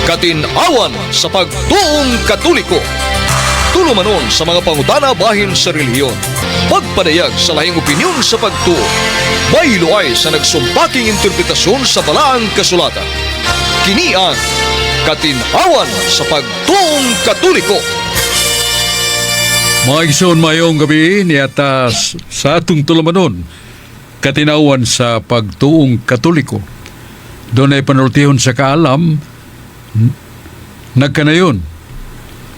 Katin-awan sa pagtuong Katoliko. Tulumanon sa mga pangutana bahin sa relihiyon. Pagpadayag sa lahing opinyon sa pagtuo. Baylo sa nagsumpaking interpretasyon sa Balaang Kasulatan. Kini ang Katin-awan sa pagtuong Katoliko. Mga igsoon, mayong gabi niata sa atong tulumanon, Katinawan sa pagtuong Katoliko. Dunay panultihon sa kaalam nagkanayon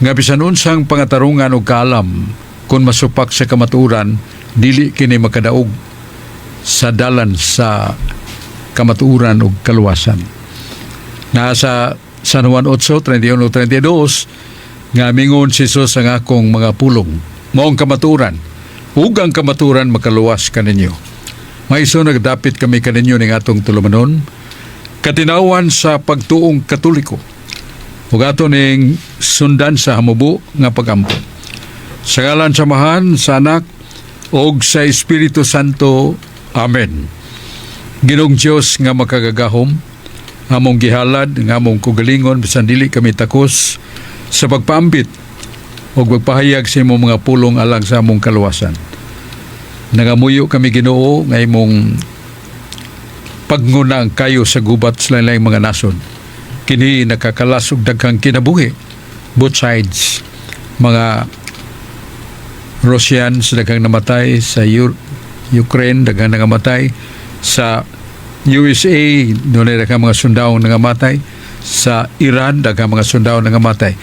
nga bisan unsang pangatarungan og kaalam, kung masupak sa kamatuoran, dili kini makadaog sa dalan sa kamatuoran ug kaluwasan. Naa sa San Juan 8:31-32 nga mingon si Jesus, "Ang akong mga pulong mao ang kamatuoran ug ang kamatuoran makaluwas kaninyo." Maiso, nagdapit kami kaninyo ning atong tulumanon, Katinawan sa pagtuong Katoliko, ug ato ning sundan sa hamubo nga pagampo. Sa ngalan sa Amahan, sa Anak ug sa Espiritu Santo. Amen. Ginoong Dios nga makagagahom, among gihalad nga among kaugalingon bisan dili kami takos sa pagpaambit o pagpahayag sa imong mga pulong alang sa among kaluwasan. Nangamuyo kami, Ginoo, nga imong pagnguna ang kayo sa gubat sa laing mga nasod. Kini nakakalas og daghang kinabuhi, both sides. Mga Russians, daghang namatay sa Ukraine, daghang nangamatay sa USA, dunay daghang mga sundao nangamatay sa Iran, daghang mga sundao nangamatay.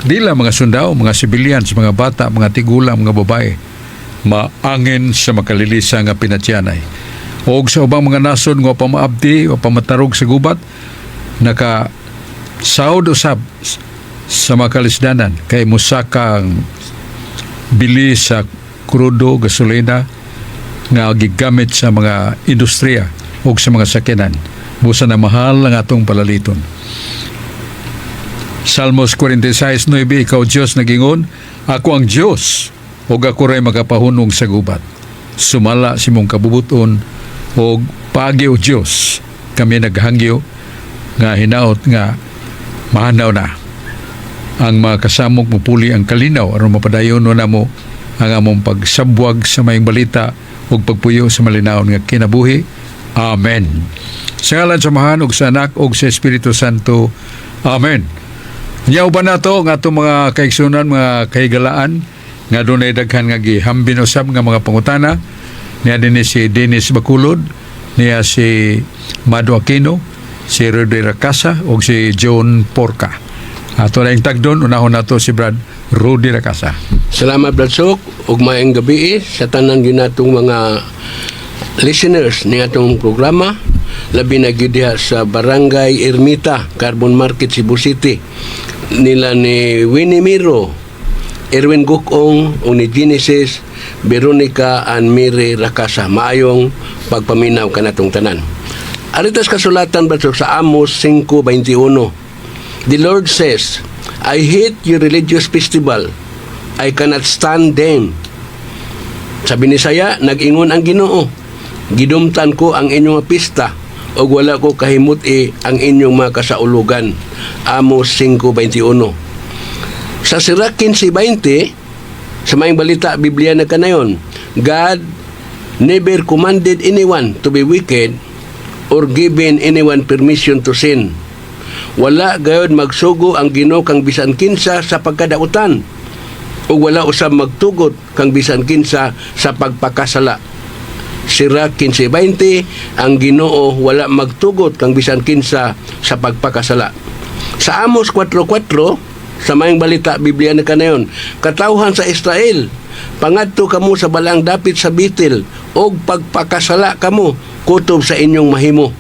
Di lang mga sundao, mga civilians, mga bata, mga tigulang, mga babae, maangin sa makalilisa nga pinatyanay. Og sa ubang mga nasod nga pamaabdi o pamatarog sa gubat, naka saud usab sa makalisdanan kay musaka ang bili sa krudo, gasolina nga gigamit sa mga industriya ug sa mga sakyanan. Busa na mahal ang atong palaliton. Salmos 46:9, ikaw Diyos nagingon, "Ako ang Diyos, ug ako ray makapahunong sa gubat." Sumala sa imong kabubuton ug paagi, o Diyos, kami naghangyo nga hinaot nga mahanaw na ang mga kasamok, mupuli ang kalinaw aron mapadayon no namo ang among pagsabwag sa maayong balita ug pagpuyo sa malinawon nga kinabuhi. Amen. Sa ngalan sa Amahan ug sa Anak ug sa Espiritu Santo. Amen. Nya uban nato ang atong mga kaigsunan, mga kahigalaan nga dunay daghan nga gihambin usab nga mga pangutana. Niya dinhi si Dennis Baculod, niya si Mado Aquino, si Rudy Racasa ug si John Porca. Ato na yung tagdon, unahon nato si Brad Rudy Racasa. Salamat, Brad Sok, ug maayong gabi sa tanan gyud natong mga listeners ni atong programa, labi na gyud diha sa Barangay Ermita, Carbon Market, Cebu City, nila ni Winnie Miro, Erwin Gukong ug ni Genesis, Veronica and Mary Racasa. Maayong pagpaminaw kanatong tanan. Aritas kasulatan, Brad Sok, sa Amos 5:21. The Lord says, "I hate your religious festival. I cannot stand them." Sa Binisaya, nag-ingon ang Ginoo, "Gidumtan ko ang inyong mga pista ug wala ko kahimut-i ang inyong mga kasaulugan." Amos 5:21. Sa Sirach 15:20, sa Maayong Balita Biblia na kanayon, God never commanded anyone to be wicked or given anyone permission to sin. Wala gayod magsugo ang Ginoo kang bisan kinsa sa pagkadautan ug wala usab magtugot kang bisan kinsa sa pagpakasala. Sirach 15:20, ang Ginoo wala magtugot kang bisan kinsa sa pagpakasala. Sa Amos 4:4, sa Maayong Balita Biblia na kanayon, "Katawhan sa Israel, pangadto kamo sa balaang dapit sa Betel og pagpakasala kamo kutob sa inyong mahimo."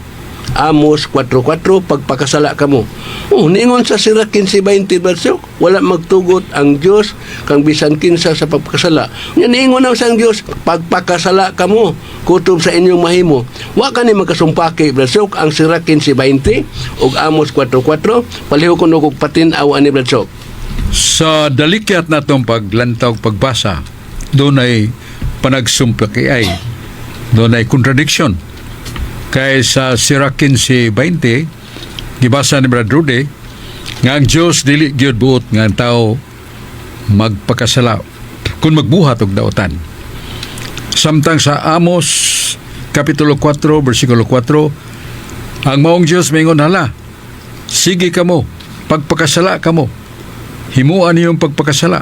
Amos 4:4, pagpakasala kamo. Oh, niingon sa Sirach 15:20 verso, wala magtugot ang Dios kang bisan kinsa sa pagpakasala. Nya niingon na sa Dios, "Pagpakasala kamo kutob sa inyong mahimo." Wa kani magkasumpaki, verso, ang Sirach 15:20 ug Amos 4:4. Palihog ko og patin-aw ani, verso. Sa dalikyat natong paglantaw, pagbasa, dunay panagsumpaki ay dunay contradiction. Kay sa Sirach 15:20, Gibasa ni Brad Rudy nga ang Dios dili gyud buot nga ang tao magpakasala kung magbuhat og daotan. Samtang sa Amos Kapitulo 4 versikulo 4, ang maong Dios maingon, "Hala, sige kamo, pagpakasala kamo, himuan niyong pagpakasala."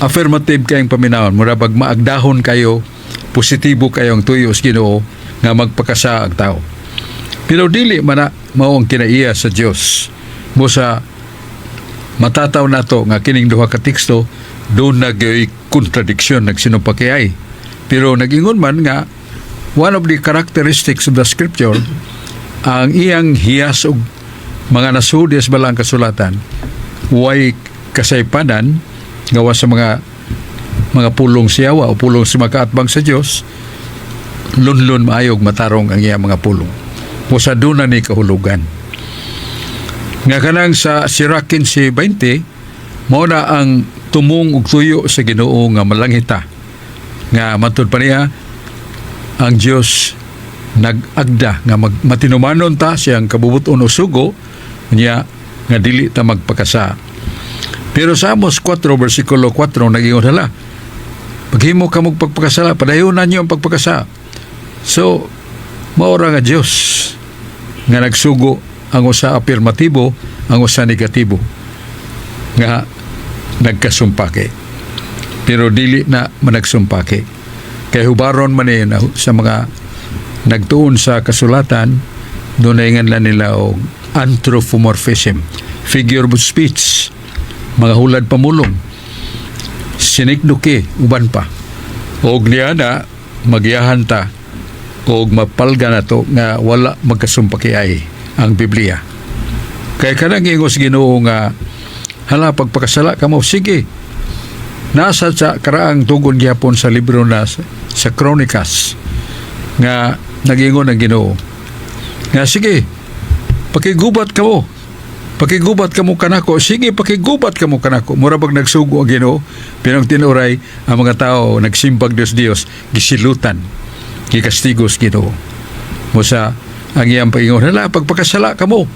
Affirmative kayong paminawon, mura pag maagdahon kayo, positibo kayo ang tuyo sa Ginoo nga magpakasa ang tao. Pero dili man na mao ang kinaiya sa Dios. Mo sa matataw nato nga kining duha ka teksto duna gyoy kontradiksyon, nagsinumpakiay. Pero nagingon man nga one of the characteristics of the scripture, ang iyang hiyas og mga nasudi sa balang kasulatan, way kasaypanan gawa sa mga pulong siyawa o pulong sa makaatbang sa Dios, lunlun maayog matarong ang iyang mga pulong. Musa doon na ni kahulugan nga kanang sa Sirach 15:20, mao na ang tumong ug tuyo sa Ginoo nga malangita, nga matud pa niya ang Dios nag-agda nga matinumanon ta siyang kabubuton o sugo niya nga dili ta magpakasa. Pero sa Amos 4 versikulo 4, nag-ingon, "Hala, paghimo ka mong pagpakasala, padayonan niyo ang pagpakasa." So maura nga Dios nga nagsugo, ang usa apirmatibo, ang usa negatibo, nga nagkasumpake. Pero dili na managsumpake kay hubaron man eh na, sa mga nagtuon sa kasulatan, doon na ingan lang nila og anthropomorphism, figure of speech, mga hulad pamulong, synecdoche, uban pa. Og niya na magiyahan ta og mapalga na to nga wala magkasumpakiay ang Biblia. Kay kanang ingos Ginoo nga, "Hala, pagpakasala kamo, sige." Nasa sa karaang tugon gyapon sa libro na sa Chronicle nga nagingon ang Ginoo nga, "Sige, pakigubat kamo, pakigubat kamo kanako, sige, pakigubat kamo kanako." Mura bag nagsugo ang Ginoo, pero ang tinuray, ang mga tao nagsimbag Dios Dios, gisilutan, gikastigos Ginoo. Mo sa ang iyang paingon, "Hala, pagpakasala kamo."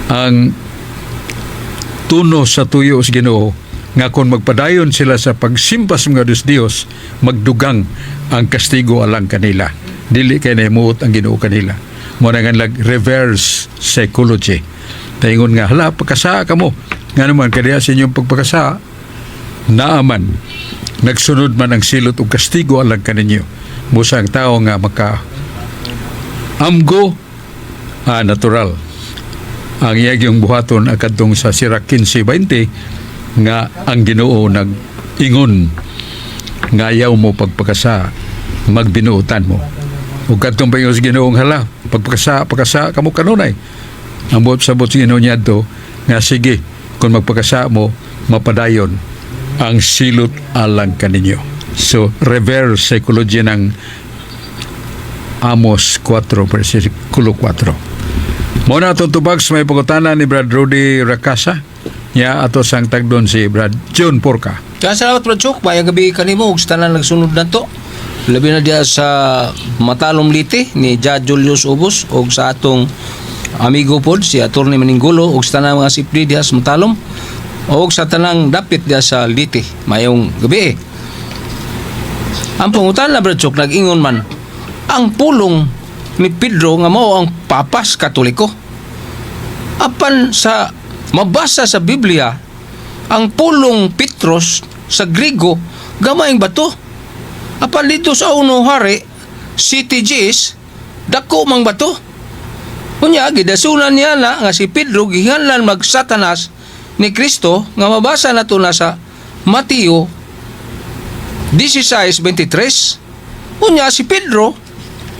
Ang tuno sa tuyo sa Ginoo nga kung magpadayon sila sa pagsimba sa mga Diyos Diyos, magdugang ang kastigo alang kanila. Dili kay nahimuot ang Ginoo kanila. Mo na nga lag reverse psychology. Taingon nga, "Hala, pagkasa kamo." Nga naman, kaya sa inyong pagpakasa, naaman, nagsunod man ang silot og kastigo alang kaninyo. Busa ang tao nga maka amgo, natural ang iyang buhaton ang kadtong sa Sirach 15:20 nga ang Ginoo nag-ingon nga ayaw mo pagpakasa, magbinuotan mo. Ug kadtong paingon sa Ginoo, "Hala, pagpakasa, pakasa kamo kanunay," ang buot sabot sa Ginoo niadto nga sige, kung magpakasa mo, mapadayon ang silot alang kaninyo. So reverse psychology ng Amos 4 versikulo 4. Mo na atong tubag sa may pangutana ni Brad Rudy Rakasa. Nya ato sang tagdon si Brad John Porca. Kaya salamat, Brad Chok. Maayong gabi kanimo ug sa tanan nagsunod nato. Labi na diya sa Matalom, Leyte ni Judge Julius Ubos ug sa atong amigo pod si Attorney Maninggulo ug sa tanang mga sipdi diha sa Matalom ug sa tanang dapit diha sa Leyte. Mayong gabi. Ang pangutana, Brad Chok, nag-ingon man ang pulong ni Pedro nga mao ang Papas Katoliko. Apan sa mabasa sa Biblia, ang pulong Petros sa Grigo gamayng bato. Apan dito sa Uno Hari, CTGs, dako mang bato. Unya gidasunan niya na nga si Pedro gihinganlan mag Satanas ni Kristo nga mabasa nato na sa Mateo 16:23. Unya si Pedro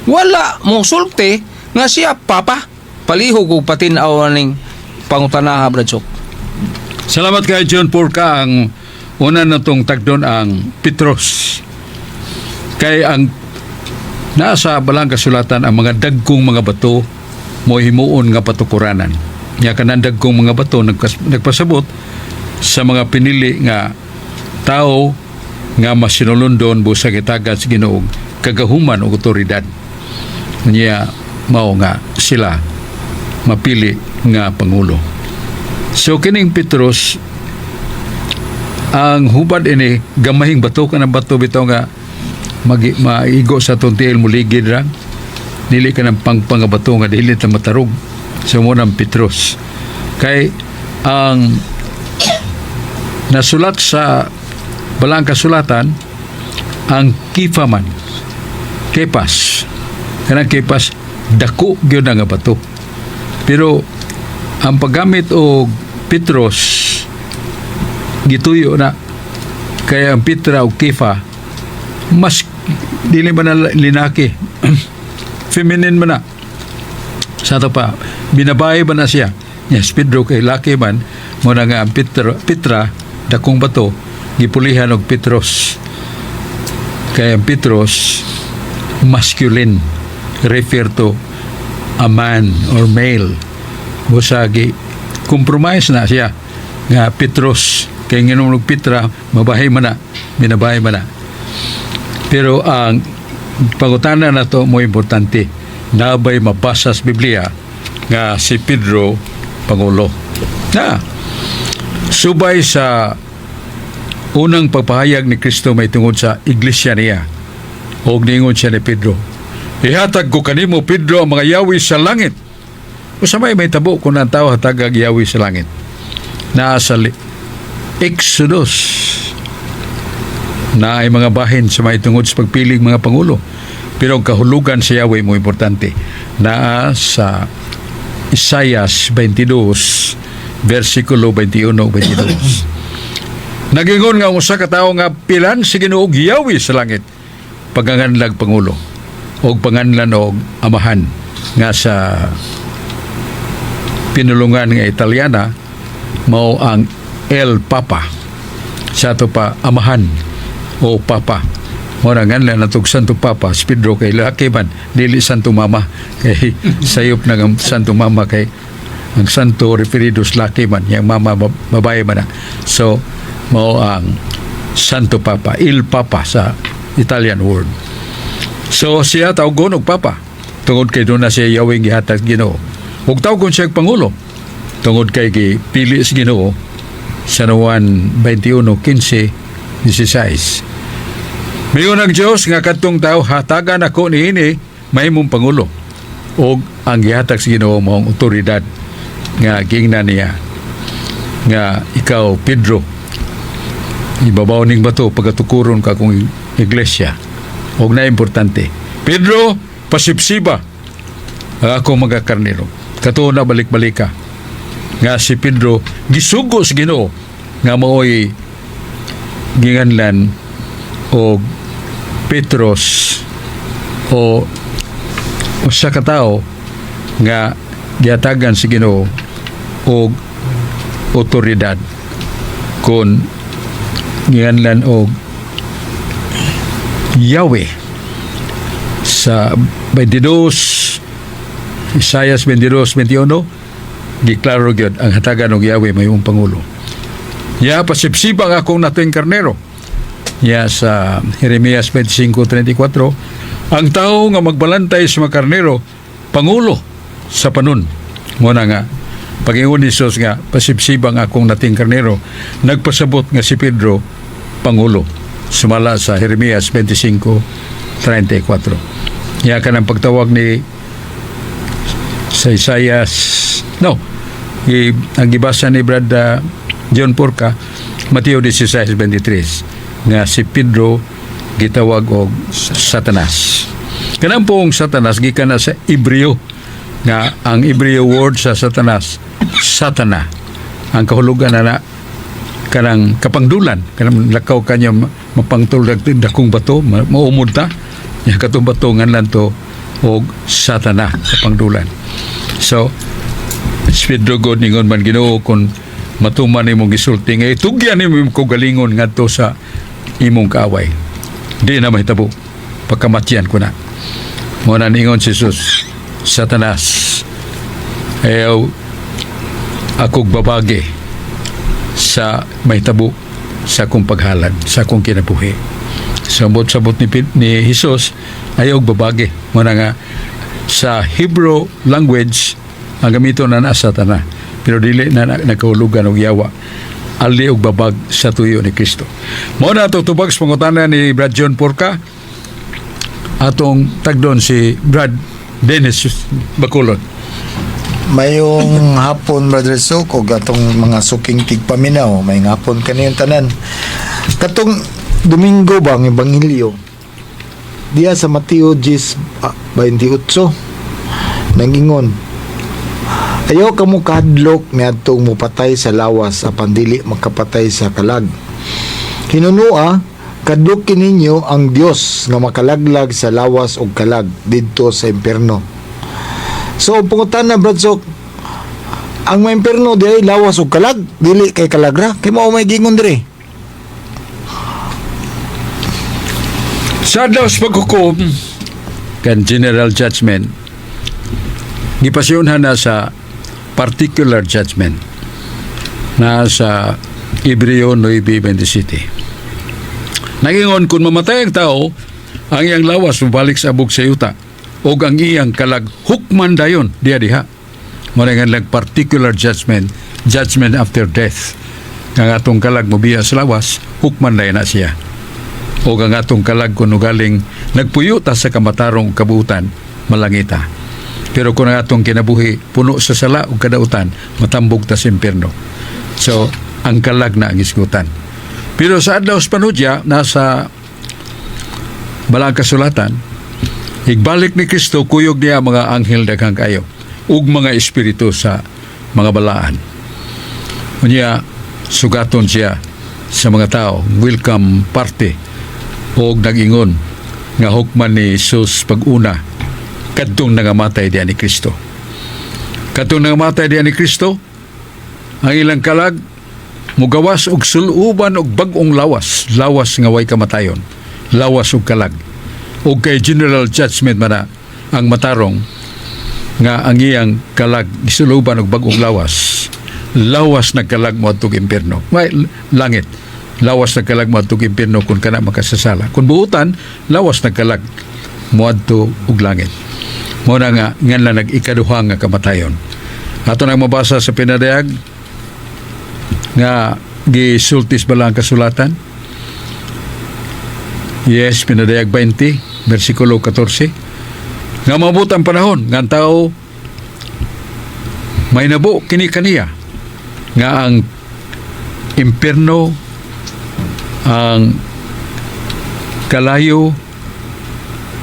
wala mo sulti nga siya papa. Palihog og patin-aw aning pangutanaha, Brad Chok. Salamat kay John Porca. Ang una na tong tagdon ang Petros. Kay ang nasa balang kasulatan, ang mga dagkong mga bato mo himuon nga patukuranan. Nya kanang dagkong mga bato nagpasabot sa mga pinili nga tao nga masinulondon busag itagad sa Ginoo kagahuman og otoridad. Nya mao nga sila Mapili nga pangulo. So kining Petros, ang hubad ini gamahing bato, kanang bato bitaw nga maigo sa atong tiil, muligid ra, dili ka ng pangpang nga bato nga dili ta matarog. So mao nang Petros, kay ang nasulat sa Balaang Kasulatan, ang Kifa man, Kepas, kanang Kepas dako gyud na nga bato, pero ang paggamit og Petros gituyo na kaya ang Petra o Kefa mas dili man na linaki, feminine man na. Sa ato pa binabae ba na siya. Yes, Pedro kay laki man mao na nga ang Petra, Petra dakong bato, gipulihan og Petros kay ang Petros masculine, refer to a man or male. Busa gi compromise na siya nga Petros kay nginom og Petra mabahay man na, binabae man na. Pero ang pangutana nato mo importante, nabay mabasa sa Biblia nga si Pedro pangulo na? Subay sa unang pagpahayag ni Kristo may tungod sa iglesia niya, og niingon siya ni Pedro, "Ihatag ko kanimo, Pedro, ang mga yawi sa langit." Usa may tabo kung ang tao hatagag yawi sa langit? Naa sa Exodus na ay mga bahin sa may tungod sa pagpiling mga pangulo. Pero ang kahulugan sa Yahweh mo importante. Naa sa Isaias 22 versikulo 21 22. Nagingon nga ang usa ka tawo nga pilan si Ginoo og yawi sa langit, paganganlag pangulo og panganlan og amahan, nga sa pinulungan nga Italiana mao ang El Papa, sa ato pa amahan o papa. Mao na nganlan natog Santo Papa si Pedro kay laki man, dili Santo Mama, kay sayop na ang Santo Mama, kay ang santo referido sa laki man, yang mama babae man na. So mao ang Santo Papa, Il Papa sa Italian word. So siya tawgon og papa tungod kay doon na siya yawing gihatag Ginoo, ug tawgon siya og pangulo tungod kay gipili sa Ginoo sa Juan 21:15 16. Miingon ang Dios nga kadtong tao hatagan ako niini mahimong pangulo, ug ang gihatag sa Ginoo mao ang otoridad nga giingnan niya nga ikaw, Pedro, ibabaw ning bato pagatukuron ka akong iglesia. Og na importante, Pedro, pasipsiba ang akong mga karnero. Katuo na balik-balik ka nga si Pedro gisugo sa Ginoo nga maoy ginganlan og Petros o usa ka tawo nga gihatagan sa Ginoo og otoridad, kon gianlan og Yahweh sa 22, Isaias 22:21, giklaro gyud ang hatagan og Yahweh may pangulo. Ya, pasipsibang akong natuing karnero. Ya, sa Jeremias 25:34, ang tao nga magbalantay sa mga karnero pangulo sa panon. Mao na nga pag-ingon ni Jesus nga pasipsibang akong nating karnero, nagpasabot nga si Pedro pangulo sumala sa Jeremias 25:34. Ya, kanang pagtawag ni sa Isaias, no, ang gibasa ni Brad John Porca, Mateo 16:23, nga si Pedro gitawag og Satanas. Kanang pong Satanas gikan na sa Hebreo, nga ang Hebreo word sa Satanas, Satana. Ang kahulugan na na kanang kapangdulan, kanang lakaw kanya mapangtul dakong bato, maumod ta ya, katong bato nganlan to og Satana, kapangdulan. So si Pedro god ningon man, "Ginoo, kung matuman imong gisulti nga itugyan nimo imong kaugalingon ngadto sa imong kaaway, di na mahitabo, pagkamatyan ko na." Mao na ningon si Jesus, "Satanas, ayaw akong babagi sa mahitabo sa akong paghalad, sa akong kinabuhi." Sabot-sabot ni Jesus, ayaw babagi. Mao na nga sa Hebrew language, Ang gamiton na na sa tana, pero dili na nagkahulugan og yawa ali og babag sa tuyo ni Kristo. Mao na ato tubag sa pangutana ni Brad John Porca, atong tagdon si Brad Dennis Bacolod. Mayong hapon, Brother Sok, ug atong mga suking tigpaminaw. Mayong hapon kaniyong tanan. Katong Domingo ba ang Ebanghelyo? Diya sa Mateo 10:28 nangingon, "Ayaw kamo kahadlok niadtong mupatay sa lawas apan dili makapatay sa kalag. Hinunua, kadlukin ninyo ang Dios nga makalaglag sa lawas ug kalag didto sa impierno." So, pangutana, Brad Sok, ang may impierno di ay lawas ug kalag, dili kay kalagra, kay mao may gingon diri. Sa adlaw sa paghukom kan general judgment, gipasiyonhan na sa particular judgment na sa Hebreo 9:27. Nagingon, kung mamatay ang tao, ang iyang lawas mabalik sa abog sa yuta ug ang iyang kalag hukman dayon diha diha. Mao nga nag particular judgment, judgment after death. Nga ang atong kalag mobiya sa lawas, hukman dayon na siya. O ang atong kalag kung galing nagpuyo ta sa kamatarong kabuutan, malangita. Pero kung ang atong kinabuhi puno sa sala ug kadautan, matambog ta sa impierno. So, ang kalag na ang isgutan. Pero sa adlaw sa panudya, nasa Balaang Kasulatan, igbalik ni Kristo, kuyog niya mga anghel daghang kayo ug mga espiritu sa mga balaan. Unya, sugaton siya sa mga tao, welcome party, og nag-ingon nga hukman ni Jesus pag-una kadtong nangamatay diya ni Kristo. Kadtong nangamatay diya ni Kristo, ang ilang kalag mugawas og suluban og bag-ong lawas, lawas nga way kamatayon, lawas og kalag. Og kay general judgment man na ang matarong nga ang iyang kalag gisuluban og bag-ong lawas, lawas nagkalag moadtog impierno. May langit. Lawas nagkalag moadtog impierno kung kana makasasala. Kung buutan, lawas nagkalag moadto og langit. Mao na nga nganla nag-ikaduha nga kamatayon. Ato nang mabasa sa Pinadayag nga gisultis bala ang kasulatan. Yes, Pinadayag 20, versikulo 14. Nga mabot ang panahon nga ang tao may nabo kini kaniya nga ang impierno, ang kalayo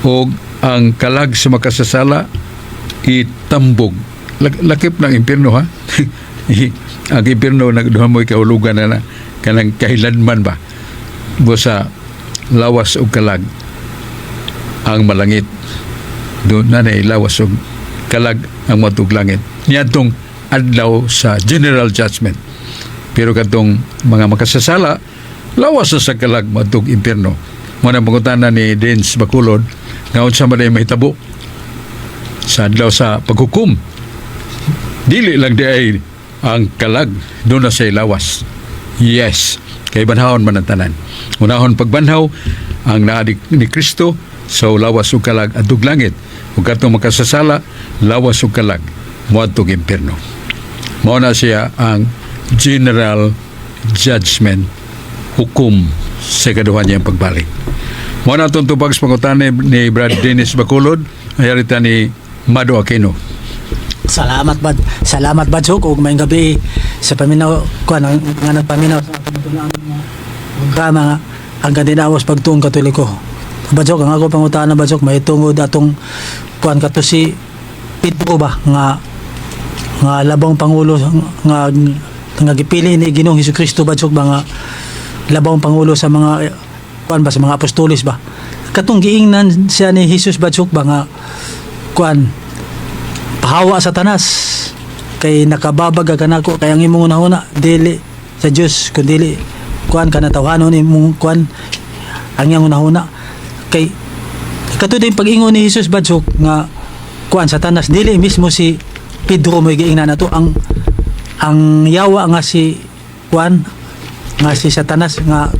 o ang kalag sa makasasala itambog. Lakip ng impierno ha. Ang impierno nagduha mo'y kahulugan na, na kanang kahilanman ba sa lawas o kalag ang malangit doon na na lawas og kalag ang matug langit niadtong adlaw sa general judgment. Pero kadtong mga makasasala, lawas sa kalag matug impierno. Mao nang pangutana ni Dins Bacolod nga unsa man ay mahitabo sa adlaw sa paghukom, dili lang di ay ang kalag doon na sa lawas. Yes, kay banhawon man ang tanan. Unahon pagbanhaw ang naa ni Kristo, so lawas ug kalag adtog langit, ug katong makasasala, lawas ug kalag moadtog impierno. Mao na siya ang general judgment, hukom sa ikaduha niyang pagbalik. Mao na itong tubag sa pangutana ni Brad Dennis Bacolod, ayarita ni Mado Aquino. Salamat, Bad. Salamat, Bad Huk, ug maayong gabi sa paminaw kuan ang nga nagpaminaw sa atong nga programa nga ang Kandinawas Pagtuong Katoliko. Bad Huk, ang ako pangutana, Bad Huk, mahitungod atong kuan kato si Pedro ba nga nga labong pangulo nga nga gipili ni Ginoong Hesukristo, Bad Huk ba, nga labong pangulo sa mga kuan ba, sa mga apostoles ba. Katong giingnan siya ni Jesus, Bad Huk ba, nga kuan, "Pahawa, Satanas, kay nakababag ka kanako, kay ang imong hunahuna dili sa Dios kundi kuan kanatawhanon imong kuan ang iyang hunahuna." Kay kato din pag-ingon ni Jesus, Bad Huk, nga kuan, Satanas, dili mismo si Pedro mo giingnan nato ang yawa nga si kuan nga si Satanas nga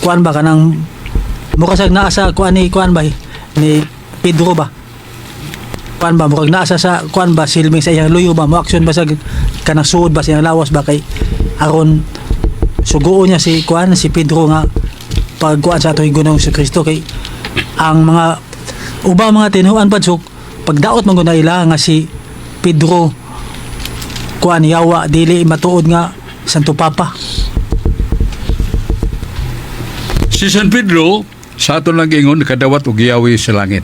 kuan ba, kanang mukha sa naa sa kuan ni kuan ba ni Pedro ba. Kuan ba, murag naa sa kuan ba, silming sa iyang luyo ba, mo aksyon ba sa kanang suod ba sa iyang lawas ba, kay aron suguon niya si kuan, si Pedro, nga pagkuan sa atong Ginoong Kristo, kay ang mga ubang mga tinuan pa, so pagdaot man gud na ila nga si Pedro kuan, yawa, dili matuod nga Santo Papa. Si San Pedro, sa ato lang ingon, nakadawat og giyawi sa langit.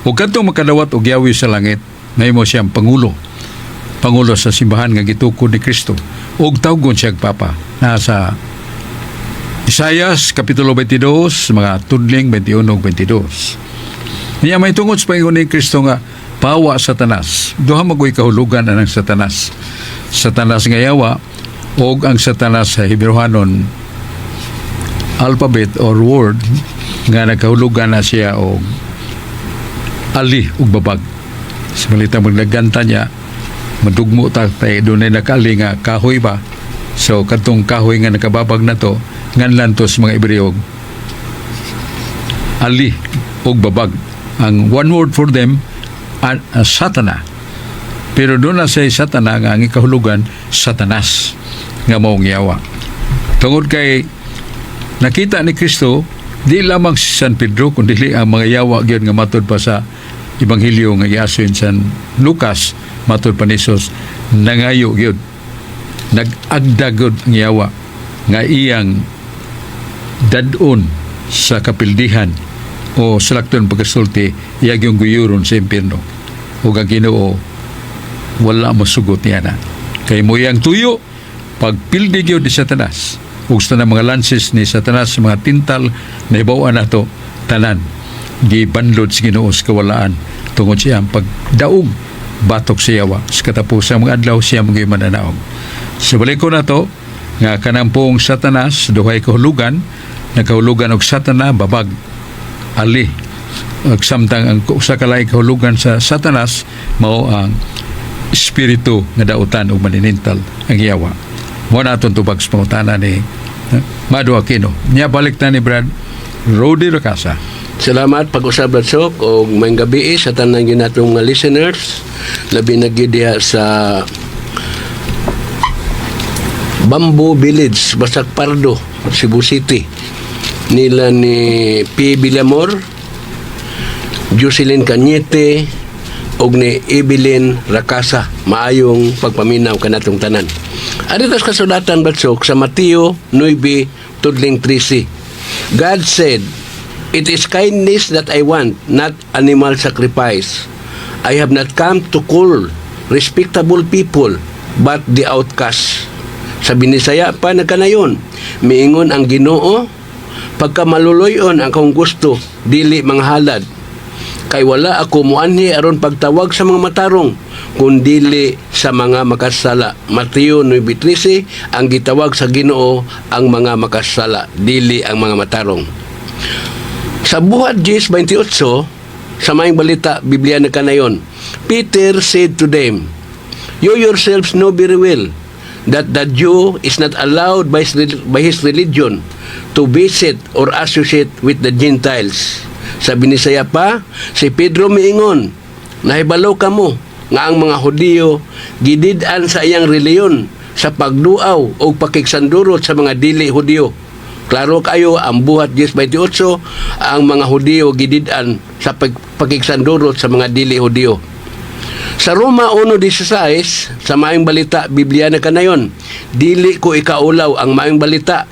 Ug kadtong makadawat og giyawi sa langit, nahimo siyang pangulo. Pangulo sa simbahan nga gitukod ni Kristo. Ug tawgon siya Papa. Nasa Isayas Kapitulo 22, mga tudling 21 ug 22. Niya may tungod sa pangingon ni Kristo nga pawa Satanas. Duha magoy kahulugan anang Satanas. Satanas nga yawa og ang Satanas sa Hebreohanon alphabet or word nga nagkahulugan na siya og ali ug babag. Sa malitang maglaganta niya, madugmo ta tayo doon ay nakaali nga kahoy ba. So kadtong kahoy nga nakababag na to, nganlan to sa mga Ebreo ali ug babag. Ang one word for them, Satana. Pero doon na sa Satana nga ang ikahulugan, Satanas nga maong yawa. Tungod kay nakita ni Kristo, di lamang si San Pedro kundi ang mga yawa gyud nga matud pa sa Ebanghelyo nga giasin San Lucas, matud pa ni Jesus, nangayo gyud, nag-agda gyud ang yawa nga iyang dad-on sa kapildihan o sa lakton pagkasulti, iya gyung guyuron sa impierno, ug ang Ginoo wala mosugot niya na kay mo iyang tuyo pagpildi gyud ni Satanas ug sa tanang mga lances ni Satanas, mga tintal na hibaw-an nato, tanan gibanlod sa Ginoo sa kawalaan tungod siya ang pagdaog batok sa yawa. Sa katapusang mga adlaw, siya mga mananaog. Sa balik ko na to nga kanang pong Satanas, duhay kahulugan, nagkahulugan og Satana, babag, ali, ug samtang ang usa ka laing kahulugan sa Satanas mao ang espiritu nga dautan ug maninintal, ang yawa. Mo na atong tubag sa pangutana ni Mado Aquino. Nya balik na ni Brad Rody Racasa. Salamat pag-usab, Brad Sok, og maayong gabi sa tanan gyud natong mga listeners, labi na gyud diha sa Bamboo Village, Basak Pardo, Cebu City. Nila ni P. Villamor, Jocelyn Cañete og ni Evelyn Rakasa. Maayong pagpaminaw kanatong tanan. Adto sa kasulatan, Brad Sok, sa Mateo 9 tudling 13. God said, "It is kindness that I want, not animal sacrifice. I have not come to call respectable people, but the outcast." Sa Binisaya pa nagkanayon, miingon ang Ginoo, "Pagka maluloyon ang akong gusto, dili mga halad. Kay wala ako muanhi aron pagtawag sa mga matarong, kundili sa mga makasala." Mateo 9:13, ang gitawag sa Ginoo ang mga makasala, dili ang mga matarong. Sa Buhat 10:28, sa Maayong Balita, Biblia na kanayon, Peter said to them, "You yourselves know very well that the Jew is not allowed by his religion to visit or associate with the Gentiles." Sa Binisaya pa, si Pedro miingon, "Nahibalo kamo nga ang mga Hudiyo gidid-an sa iyang reliyon sa pagduaw o pakigsandurot sa mga dili Hudiyo." Klaro kayo ang Buhat 10:28, ang mga Hudiyo gidid-an sa pakigsandurot sa mga dili Hudiyo. Sa Roma 1:16, sa Maayong Balita, Biblia na kanayon, "Dili ko ikaulaw ang Maayong Balita,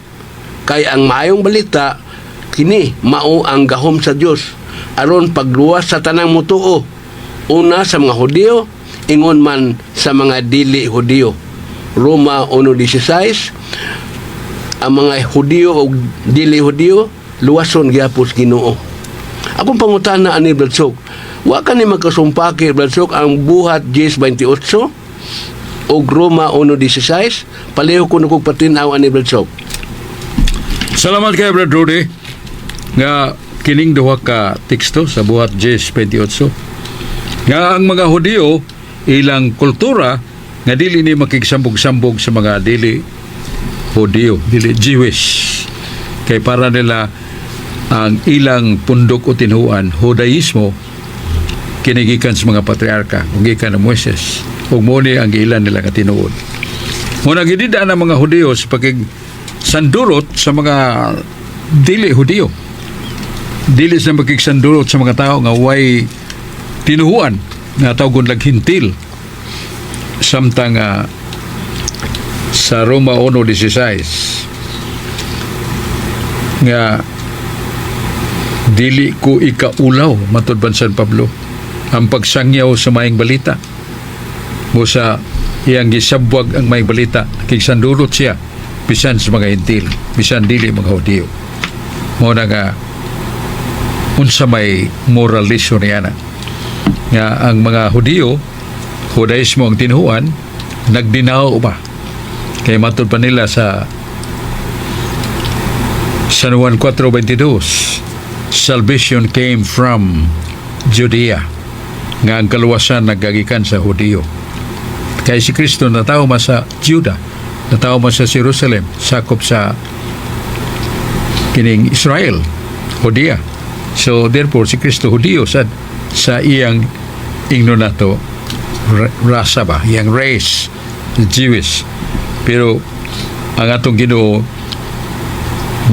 kay ang Maayong Balita kini mao ang gahom sa Dios aron pagluwas sa tanang mutuo, una sa mga Hudiyo, ingon man sa mga dili Hudiyo." Roma 1:16, ang mga Hudiyo o dili Hudiyo luwason gyapon sa Ginoo. Akong pangutana ani, Brad Sok, wa ka ni magkasumpaki, Brad Sok, ang Buhat 10:28 o Roma 1:16? Paliho ko kog patinaw ani, Brad Sok. Salamat kay Brad Rudy nga kining duha ka teksto sa Buhat 10:28 nga ang mga Hudiyo, ilang kultura nga dili ni makigsambog-sambog sa mga dili Hudiyo, dili Jewish. Kay para nila ang ilang pundok o tinuan, Judaismo, Kini gikan sa mga patriarka ug gikan ni Moises ug mao ni ang giilan nila nga tinuod. Mao na gidida ang mga Hudiyo sa pagig sandurot sa mga dili Hudiyo. Dili sa makigsandurot sa mga tao nga way tinuhuan nga tawgon lag Hentil. Samtang sa Roma 1:16 nga dili ko ikaulaw, matud pa San Pablo, ang pagsangyaw sa maayong balita mo sa iyang gisabwag ang maayong balita, kigsandurot siya bisan sa mga Hentil, bisan dili mga Hudiyo. Mao na nga unsa may moral lesson niya na nga ang mga Hudiyo, Judaismo ang tinuhuan, nagdinaw ba kay matud pa nila sa San Juan 4:22, salvation came from Judea, nga ang kaluwasan nagagikan sa Hudiyo, kay si Kristo natawo man sa Juda, natawo man sa Jerusalem, sakop sa kining Israel, Judea. So therefore si Kristo Hudiyo sa iyang ingno nato rasa ba, iyang race, Jewish. Pero ang atong Ginoo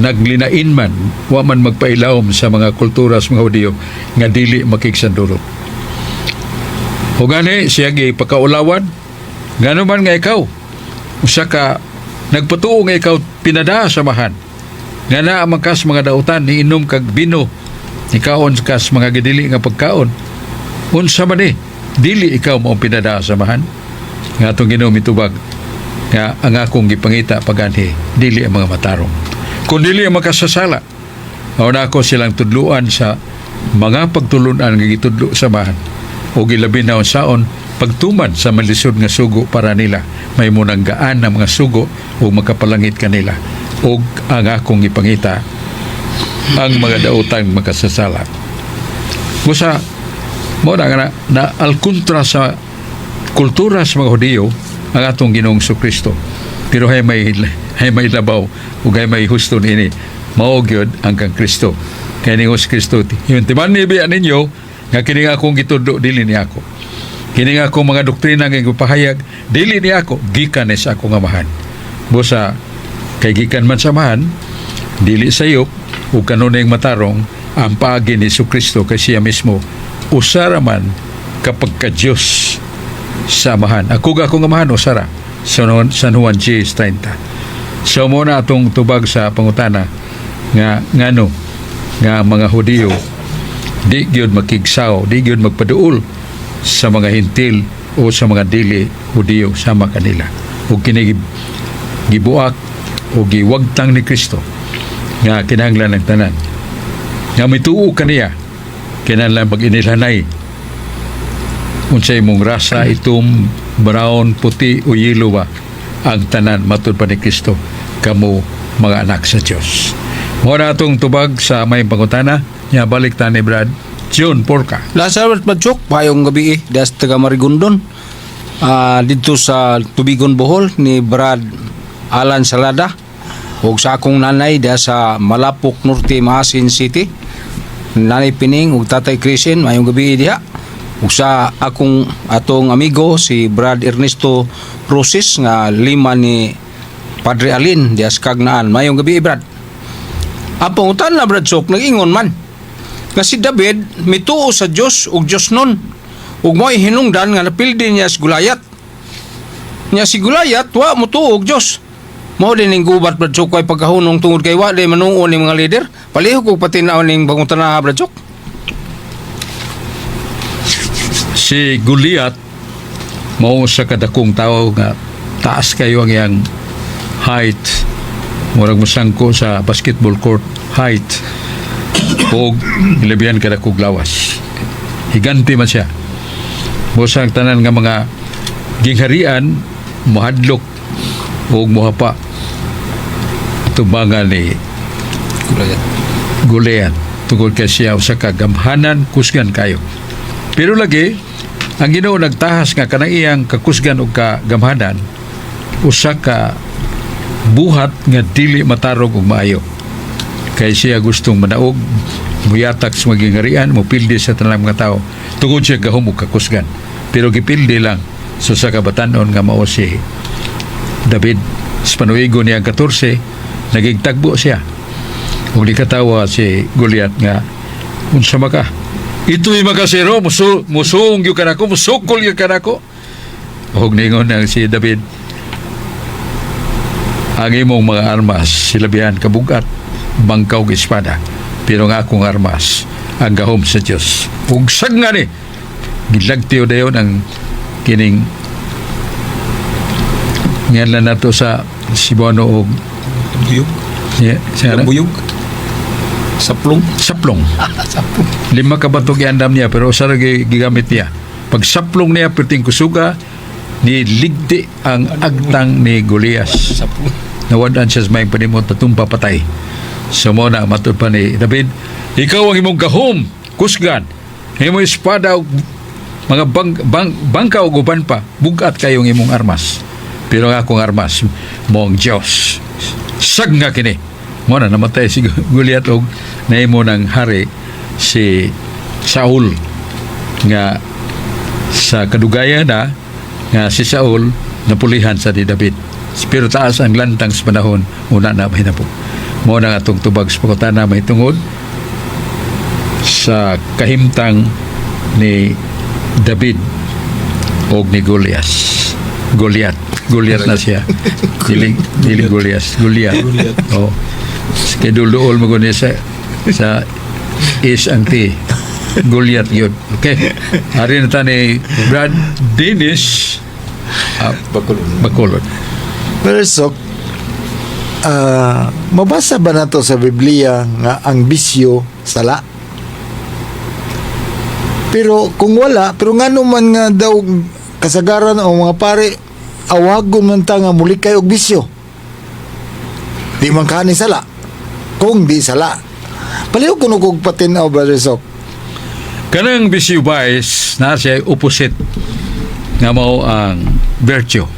naglinain man, wa man magpailawom sa mga kultura sa mga Hudiyo nga dili makigsandurot. O gani siya gi pakaulawan, ngano man nga ikaw usa ka nagpatuo nga ikaw pinada sa Amahan, nga naa man kas mga dautan, niinom kag bino, nikaon kas mga gidili nga pagkaon, unsa man ni, dili ikaw mao pinada sa Amahan? Nga atong Ginoo mitubag nga ang akong gipangita paganhi dili ang mga matarong kun dili ang makasasala. Mao na ako silang tudluan sa mga pagtulunan nga gitudlo sa Amahan o gilabi na saon pagtuman sa malisod nga sugo para nila may munanggaan ang mga sugo o makapalangit kanila. Og ang akong ipangita ang mga daotang makasasala. Busa mo na nga na alkontra sa kultura sa mga Hudiyo ang atong Ginoong Kristo. Pero hay may labaw ug hay may husto niini. Mao gyud ang kang Kristo. Kay ningon si Kristo, "Yung timan ni biya ninyo nga kini nga akong gitudlo dili ni ako. Kini nga akong mga doktrina nga gipahayag dili ni ako, gikan ni sa akong Amahan." Busa kay gikan man sa Amahan, dili sayop ug kanunay matarong ang paagi ni Kristo kay siya mismo usara man kapag ka Diyos sa Amahan. Ako ga akong Amahan usara. San Juan 10:30. So mo na atong tubag sa pangutana nga ngano nga mga Hudiyo di gyud makigsaw, di gyud magpaduol sa mga Hentil o sa mga dili Hudiyo sama kanila. Ug kini gibuak o giwagtang ni Kristo nga kinahanglan ng tanan nga mituo kaniya kinahanglan pag-inilhanay unsay imong rasa, itom, brown, puti o yellow ba, ang tanan matud pa ni Kristo kamo mga anak sa Dios. Mao na atong tubag sa may pangutana nya. Balik ta ni Brad John Porca. Lazarus Badjok, maayong gabi eh, das taga Marigondon. Dito sa Tubigon, Bohol ni Brad Alan Salada ug sa akong nanay diha sa Malapok Norte, Maasin City. Nanay Pining ug Tatay Crisin, maayong gabi diha. Ug sa akong atong amigo si Brad Ernesto Roses nga lima ni Padre Alin diha sa Kagnaan. Maayong gabi, Brad. Ang pangutana, Brad Sok, nag-ingon man nga si David mituo sa Dios ug Dios nun ug mo'y hinungdan nga napildi niya si Gulayat. Nya si Gulayat wa motuo og Dios. Mao din ning gubat, Brad Sok, kay pagkahunong tungod kay wa di manuon ni mga leader. Palihog og patinaw ning pangutana, Brad Sok. Si Goliath mao sa kadakong tao nga taas kayo ang iyang height, murag mosangko sa basketball court height, og ilabihan kadakog lawas, higante man siya. Busa ang tanan nga mga gingharian mohadlok og mohapa tubangan ni Gulayat. Goliath tungod kay siya usa ka gamhanan, kusgan kayo. Pero lagi ang Ginoo nagtahas nga kanang iyang kakusgan og kagamhanan usa ka buhat nga dili matarong ug maayo. Kay siya gustong manaog, Muyatak sa mga gingarian, mupildi sa tanang mga tao. Tungod siya gahom ug kakusgan. Pero gipildi lang sa usa ka batanon nga mao si David. Sa panuigo niya ang 14, nagigtagbo siya. Ug katawa si Goliath nga, "Unsa maka? Ito'y makasiro, musuong gyud kanako, musukol gyud kanako." Ug ningon ang si David, "Ang imong mga armas silabihan kabugat, bangkaw ug espada. Pero ang akong armas, ang gahom sa Dios." Ug nga ni gilagtiyo dayon ang kining ngalan nato sa Cebuano og Buyog. Yeah, sa Buyog. Saplong. Saplong. Saplong. Lima ka bato giandam niya, pero usa ra gigamit niya. Pag saplong niya perting kusuga, ni ligdi ang agtang ni Golias. Saplong. Nawadan siya sa may panimot, natumpa, patay. So mo na matud pa ni David, "Ikaw, ang imong gahom, kusgan, imong espada ug mga bangka ug uban pa, bugat kayong imong armas. Pero ang akong armas mo ang Dios. Sag nga kini." Mo na namatay si Goliath og nahimo ng hari si Saul, nga sa kadugayan na nga si Saul napulihan sa ni David. Pero taas ang lantang sa panahon una na mahitabo. Mo na nga atong tubag sa pangutana mahitungod sa kahimtang ni David og ni Goliath. Goliath. Goliath na siya. Dili, dili Goliath. Goliath. Goliath. Oh. Kay dulduol mo guni sa is ang T. Goliath yun. Okay. Ari na ta ni Brad Dennis Bakulod. Bacolod. Pero so, mabasa ba nato sa Biblia nga ang bisyo sala? Pero kung wala, pero ngano man nga daw kasagaran o mga pare awagon man ta nga mulikay og bisyo? Di man kani sala. Kung di sala. Palihog kuno kog patin-aw, Brother Sok. Kanang bisyo vice na siya opposite nga mao ang virtue.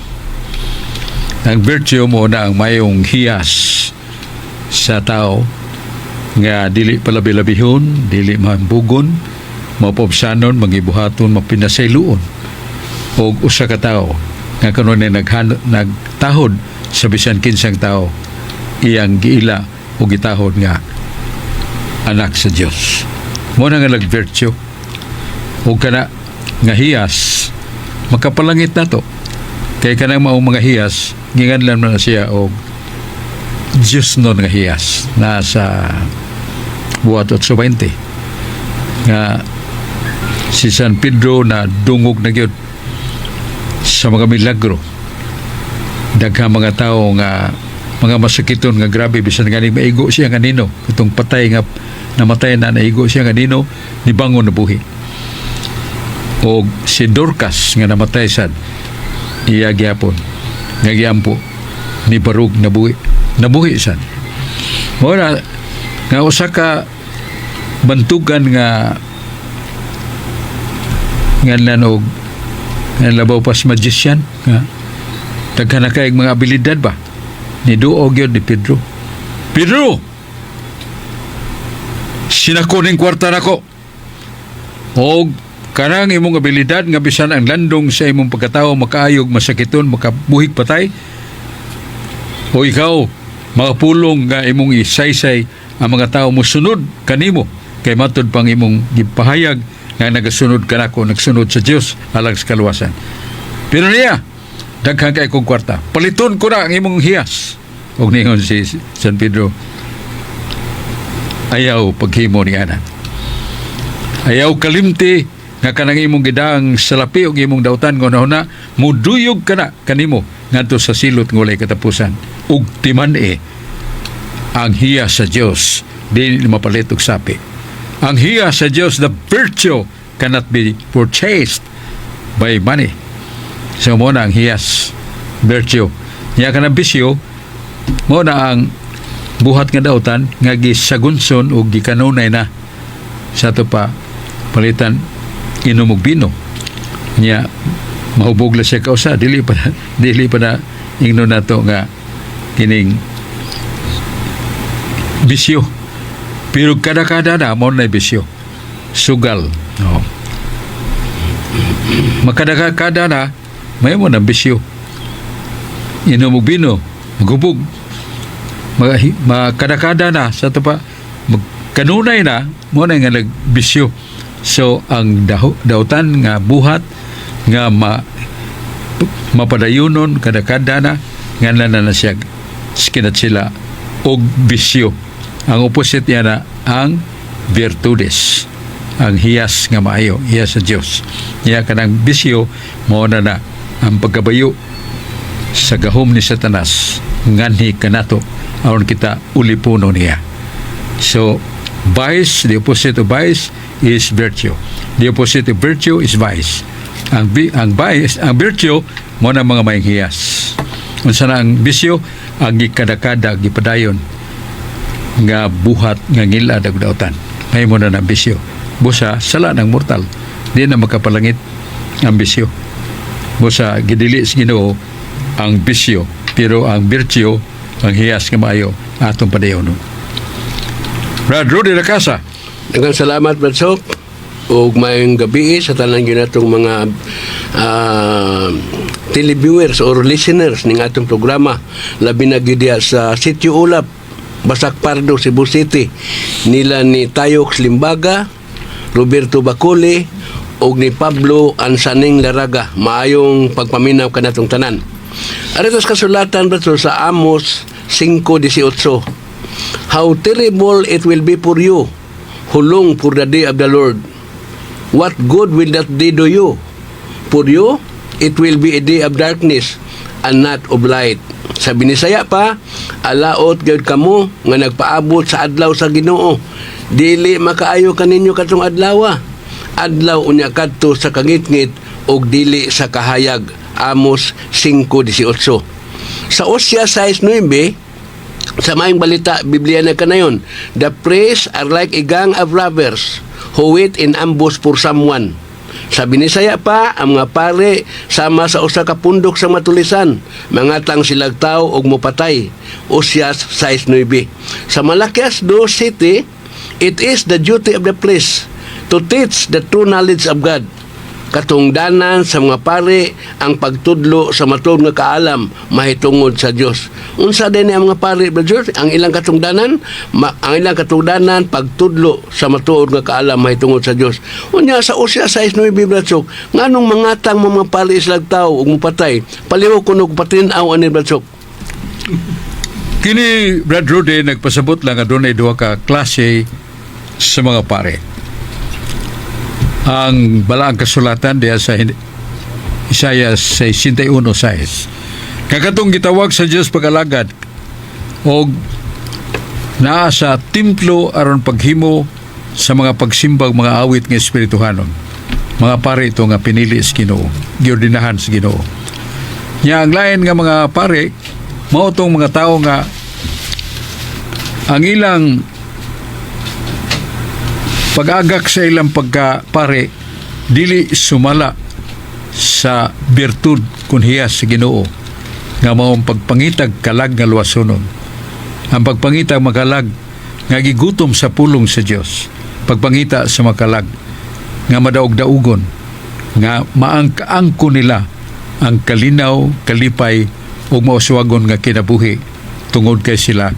Ang virtue mo na ang mayong hiyas sa tao nga dili palabi-labihon, dili mahambugon, mapobsanon, mangibuhaton, mapinasayloon og usa ka tawo nga kanunay nagtahod sa bisan kinsang tao, iyang giila o gitahod nga anak sa Dios. Mo na nga nag-virtue. O kana nga hiyas makapalangit na to. Kay kanang mao mga hiyas, ginganlan man na siya og Diyos nun nga hiyas nasa Buhat 8:20 nga si San Pedro na dungog na gyud sa mga milagro. Daghang mga tao nga mga masakiton nga grabe, bisan ganing maigo siya nga nino, itong patay nga namatay na, naigo siya nga nino, nibangon na buhi. O si Dorcas nga namatay sad iya gyapon nga giampo, ni barug nabuhi, nabuhi sad. Mao na nga usa ka bantugan nga nganlan og nga labaw pas magician nga daghan na kayong mga abilidad ba, ni duog yun ni Pedro. "Pedro, sinako ning kwarta nako og kanang imong abilidad nga bisan ang landong sa imong pagkatao makaayog masakiton, makabuhig patay, o ikaw mga pulong nga imong isaysay, ang mga tao mosunod kanimo kay matud pang imong gipahayag nga nagasunod kanako, nagsunod sa Dios alang sa kaluwasan. Pero niya, daghan kay kong kwarta, paliton ko na ang imong hiyas." Og ningon si San Pedro, "Ayaw paghimo ni ana. Ayaw kalimti nga kanang imong gidang salapi og imong dautan nga una muduyog kana kanimo ngadto sa silot nga walay katapusan. Ug timan-i, ang hiya sa Dios di mapalit og sapi." Ang hiya sa Dios, the virtue, cannot be purchased by money. So mo na ang hiyas, virtue. Nya kanang bisyo mo na ang buhat nga dautan nga gisagunson o gikanunay na. Sa ato pa palitan inom og bino niya, mahubog la siya kausa, dili pa na ingnon nato nga kining bisyo. Pero Pero kada-kada na mao na bisyo. Sugal. No. Makadakada na may mo na bisyo. Inom og bino, magubog. Makadakada na sa ato pa kanunay na mo na nga nagbisyo. So ang dautan nga buhat nga mapadayonon kada-kada na nga na na siya skinat sila og bisyo. Ang opposite niya na ang virtudes, ang hiyas nga maayo, hiyas sa Dios. Niya kanang bisyo mao na na ang pagkabayo sa gahom ni Satanas nganhi kanato aron kita ulipuno niya. So vice, the opposite of vice is virtue. The opposite of virtue is vice. Ang vice, ang virtue mo na mga maayong hiyas. Unsa na ang bisyo? Ang gikadakada, gipadayon nga buhat nga ngilad ug dautan. May mo na ang bisyo. Busa sala ng mortal. Di na makapalangit ang bisyo. Busa gidili sa Ginoo ang bisyo, pero ang virtue, ang hiyas nga maayo, atong padayonon. Brad Rudy Lacasa. Daghang salamat, Brad Sok. Ug maayong gabi sa tanan ginatong mga televiewers or listeners ning atong programa, labi na gyud diha sa Sitio Ulap, Basak Pardo, Cebu City, nila ni Tayox Limbaga, Roberto Baculi ug ni Pablo Ansaning Laraga. Maayong pagpaminaw kanatong tanan. Arito sa kasulatan, Brad Sok, sa Amos 5:18. "How terrible it will be for you who long for the day of the Lord. What good will that day do you? For you, it will be a day of darkness and not of light." Sa Binisaya pa, "Alaot gyud kamo nga nagpaabot sa adlaw sa Ginoo. Dili makaayo kaninyo katong adlawa. Adlaw unya kadto sa kangitngit ug dili sa kahayag." Amos 5:18. Sa Osea 6:9, sa Maayong Balita, Biblia na kanayon, "The priests are like a gang of robbers who wait in ambush for someone." Sa Binisaya pa, "Ang mga pare sama sa usa ka pundok sa matulisan, mangatang silag tao og mopatay." Osias 6:9. Sa Malakias 2:7, "It is the duty of the priest to teach the true knowledge of God." Katungdanan sa mga pare ang pagtudlo sa matuod nga kaalam mahitungod sa Dios. Unsa din ang mga pare, Brother George? Ang ilang katungdanan, ang ilang katungdanan, pagtudlo sa matuod nga kaalam mahitungod sa Dios. Unya sa Osea 6:9, Brother George, nganong mangatang mga pare silag tao ug mopatay? Palihog kuno patin-aw ani, Brother George. Kini, Brad Rudy, nagpasabot lang nga dunay duha ka klase sa mga pare. Ang balaang kasulatan diha sa Isaiah 61:6. Kakatong gitawag sa Dios pag-alagad og naa sa templo aron paghimo sa mga pagsimbag, mga awit nga espirituhanon. Mga pare ito nga pinili sa Ginoo, giordinahan sa Ginoo. Nya ang lain nga mga pare mao tong mga tao nga ang ilang pag-agak sa ilang pagka-pare dili sumala sa birtud kun hiyas sa Ginoo nga mao ang pagpangitag kalag nga luwasonon. Ang pagpangitag makalag nga gigutom sa pulong sa Dios. Pagpangita sa makalag nga madaog-daugon nga maangko nila ang kalinaw, kalipay ug mauswagon nga kinabuhi tungod kay sila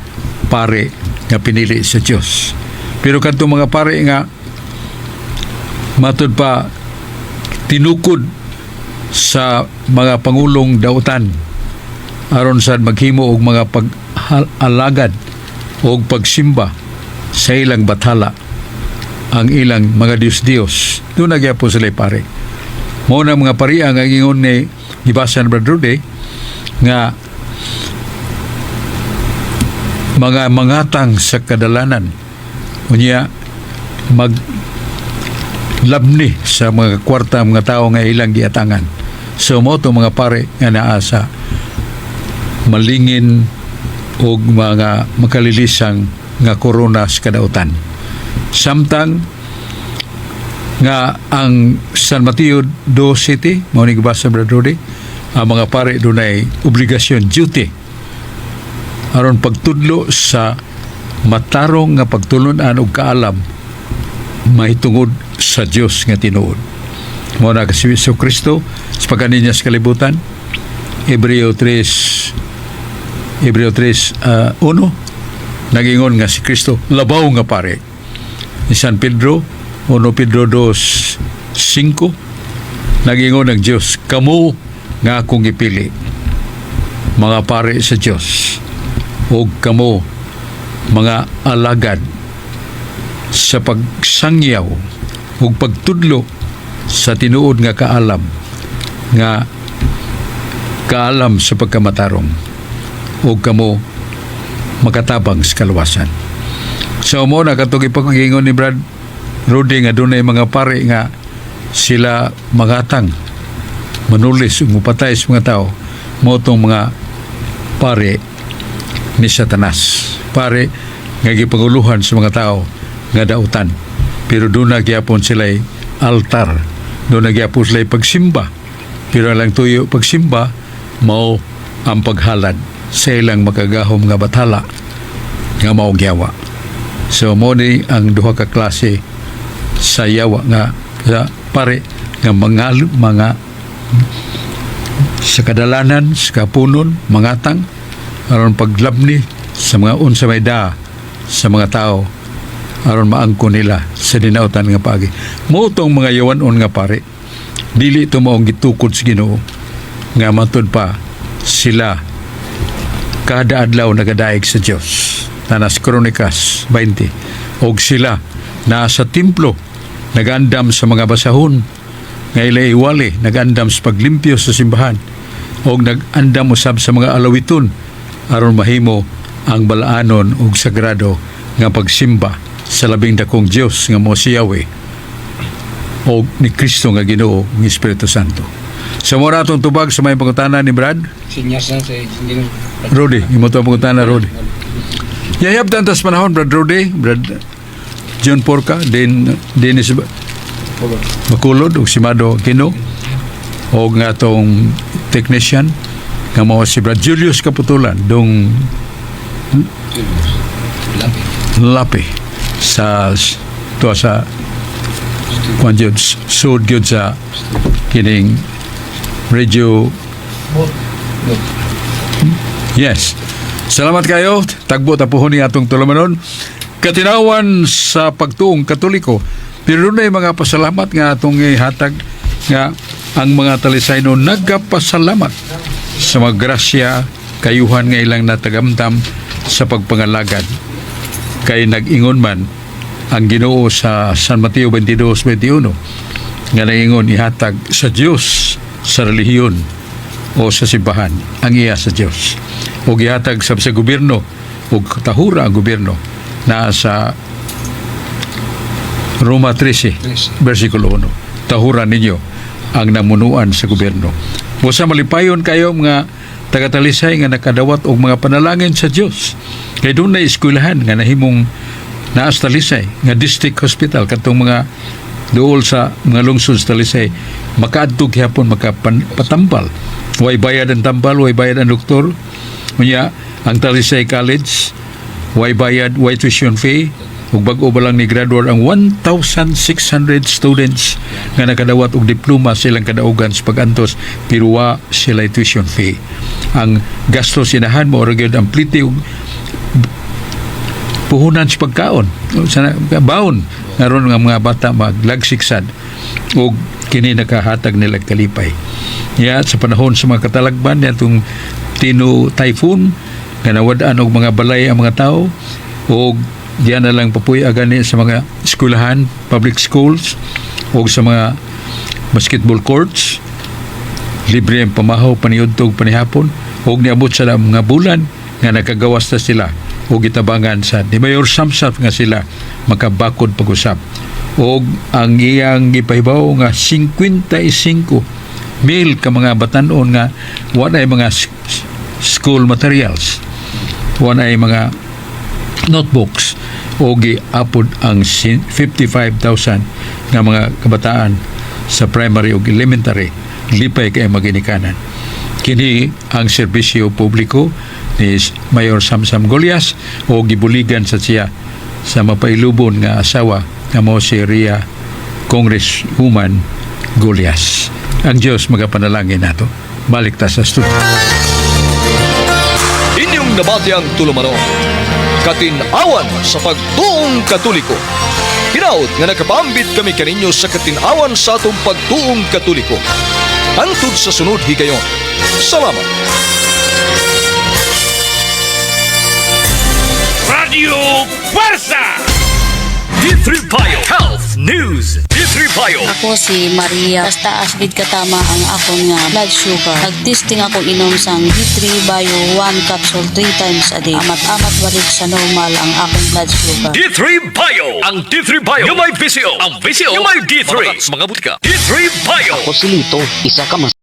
pare nga pinili sa Dios. Pero kadtong mga pare nga matud pa tinukod sa mga pangulong dautan aron sa maghimo og mga pag-alagad og pagsimba sa ilang bathala, ang ilang mga Diyos-Diyos, doon na gyapon sila pare. Mao na mga pari ang ingon ni gibasa ni Brother Rudy nga mga mangatang sa kadalanan, unya mag labni sa mga kwarta mga tao nga ilang giatangan. So mo to mga pare nga naa sa malingin og mga makalilisang nga korona sa kadautan. Samtang nga ang San Mateo 2 City, mao ni gibasa, Brother Rudy, ang mga pare dunay obligasyon, duty aron pagtudlo sa Matarong nga pagtulunan og kaalam mahitungod sa Dios nga tinuod. Mao na si Jesu Kristo sa pagkani niya sa kalibutan, Hebreo 3, Hebreo 3, 1, nagingon nga si Kristo labaw nga pare. Ni San Pedro, 1 Pedro 2, 5, nagingon ang Dios, "Kamo nga akong gipili, mga pare sa Dios, ug kamo mga alagad sa pagsangyaw ug pagtudlo sa tinuod nga kaalam, nga kaalam sa pagkamatarong, ug kamo makatabang sa kaluwasan." So mao na katong ipagingon ni Brad Rudy nga dunay mga pare nga sila magatang manulis ug mupatay sa mga tao, mao tong mga pare ni Satanas, pare nga gipanguluhan sa mga tao nga dautan, pero duna gyapon sila altar, duna gyapon sila pagsimba, pero ang tuyo pagsimba mao ang paghalad sa ilang makagahom nga bathala nga mao yawa. So mao ni ang duha ka klase sa yawa nga sa pare nga mga sa kadalanan sa kapunon mangatang aron paglabni sa mga unsa may daa sa mga tao aron maangko nila sa dinautan nga paagi. Mao tong mga yawanon nga pare, dili ito maong gitukod sa Ginoo nga matud pa sila kada adlaw nagadaig sa Dios. Tanas Kronikas 20. Og sila naa sa templo nagandam sa mga basahon nga ila iwali, nagandam sa paglimpyo sa simbahan og nagandam usab sa mga alawiton aron mahimo ang balaanon ug sagrado nga pagsimba sa labing dakong Dios nga mao si Yahweh o ni Kristo nga Ginoo ng Espiritu Santo. Sa mao atong tubag sa may pangutana ni Brad Sinyas na sa engineer. Rudy, imo to ang pangutana, Rudy. Yayab tantas panahon, Brad Rudy, Brad John Porca, din Dennis Makulod ug si Mado Kino og nga atong technician nga mao si Brad Julius Kaputulan dong Lapi sa tuwa sa kuan jud sud gyud sa kining radio. Yes. Salamat kayo. Tagbo tapuhon ni atong tulumanon. Katinawan sa pagtuong Katoliko. Pero dunay mga pasalamat nga atong ihatag nga ang mga Talisayno nagapasalamat sa mga grasya kayuhan nga ilang natagamtam sa pagpangalagad. Kay nag-ingon man ang Ginoo sa San Mateo 22:21 nga naingon ihatag sa Dios sa relihiyon o sa simbahan ang iya sa Dios o gihatag sa gobyerno o tahura ang gobyerno na sa Roma 13 versikulo 1, "Tahura ninyo ang namunuan sa gobyerno." Busa malipayon kayo mga taga-Talisay nga nakadawat og mga panalangin sa Dios kay dunay eskwelahan nga nahimong naa sa Talisay nga district hospital, katong mga duol sa mga lungsod sa Talisay makaadto gihapon makapatambal, way bayad ang tambal, way bayad ang doktor. Unya ang Talisay College, way bayad, way tuition fee, ug bag-o ba lang ni graduate ang 1,600 students nga nakadawat og diploma sa ilang kadaugan sa pag-antos, pero wa sila tuition fee. Ang gastos inahan mao ra gyud ang pliti og puhunan sa pagkaon sa baon aron nga mga bata maglagsiksad, ug kini nakahatag nila kalipay. Ya sa panahon sa mga katalagban niadtong Tino Typhoon nga nawad-an og mga balay ang mga tao, ug diyan na lang papuy gani sa mga eskwelahan, public schools ug sa mga basketball courts, libre ang pamahaw paniudto ug panihapon, ug niabot sa mga bulan nga nakagawas na sila ug gitabangan sa ni Mayor Samsat nga sila makabakod pag-usap, ug ang iyang gipahibaw nga 55 mil ka mga batanon nga walay mga school materials, walay mga notebooks, o giapod ang 55,000 nga mga kabataan sa primary ug elementary, lipay kay maginikanan. Kini ang serbisyo publiko ni ni Mayor Samsam Golias o gibuligan sa siya sa mapailubon nga asawa nga mo si Ria Congresswoman Golias. Ang Diyos magapanalangin nato. Balik ta sa studio. Inyong nabati ang tulumanon. Katin-awan sa pagtuong Katoliko. Hinaut nga nakapaambit kami kaninyo sa katin-awan sa atong pagtuong Katoliko. Hangtod sa sunod higayon. Salamat. Radio Fuerza! D3 Bio Health News. D3 Bio. Ako si Maria. Basta taas gid katama ang akon nga blood sugar. Nagtesting ako inom sang D3 Bio 1 capsule 3 times a day. Amat-amat balik sa normal ang akong blood sugar. D3 Bio. Ang D3 Bio. Yung may VCO. Ang VCO. Yung may D3. Mga butika. D3 Bio. Ako si Lito, isa ka mas